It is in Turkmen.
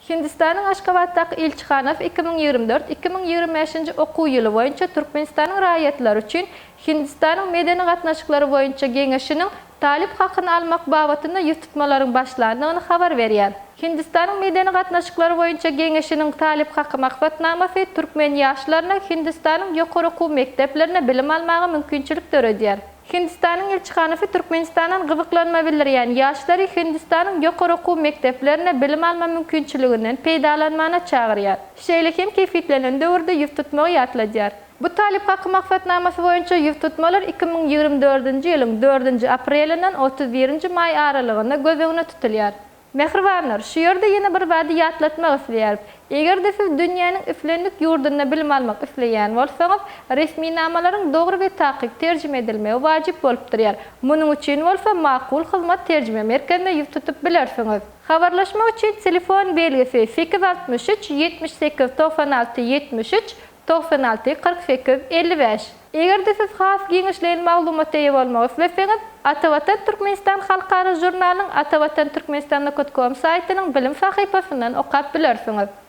Hindistanyň Aşgabatdaky ilçihanasy 2024, 2025-nji okuw ýyly boýunça Türkmenistanyň raýatlary üçin Hindistanyň Medeni gatnaşyklary boýunça geňeşiniň talyp hakyny almak babatynda ýüztutmalaryň başlandygyny habar berýär. Hindistanyň Medeni gatnaşyklary boýunça geňeşiniň talyp haky maksatnamasy türkmen ýaşlaryna Hindistanyň ýokary okuw mekdeplerinde bilim almaga mümkinçilik döredýär. Hindistanyň ilçihanasy Türkmenistandan gyzyklanma bildirýän ýaşlary Hindistanyň ýokary okuw mekdeplerinde bilim alma mümkinçiliginden peýdalanmana çagyrýar. Şeýle hem kesgitlenen döwürde ýüztutmagy ýatladýar. Bu talyp haky maksatnamasy boýunça ýüztutmalar 2024-nji ýylyň dördünji aprelinden 31-nji maý aralygynda göz öňünde tutulýar. Mähribanlar, şu ýerde ýene bir zady ýatlatmak isleýäris. Eger-de siz dünýäniň islendik ýurdunda bilim almak isleýän bolsaňyz, resminamalaryň dogry we takyk terjime edilmegi wajyp bolup durýar. Munuň üçin bolsa Makul Hyzmat terjime merkezine ýüz tutup bilersiňiz. Habarlaşmak üçin telefon belgisi, 863 78 96 73 96 48 55. Eger-de siz has giňişleýin maglumata eýe bolmak isleseňiz, Atavatan Türkmenistan halkara žurnalynyň Atavatan Türkmenistan nokat kom saýtynyň bilim sahypasyndan okap bilersiňiz.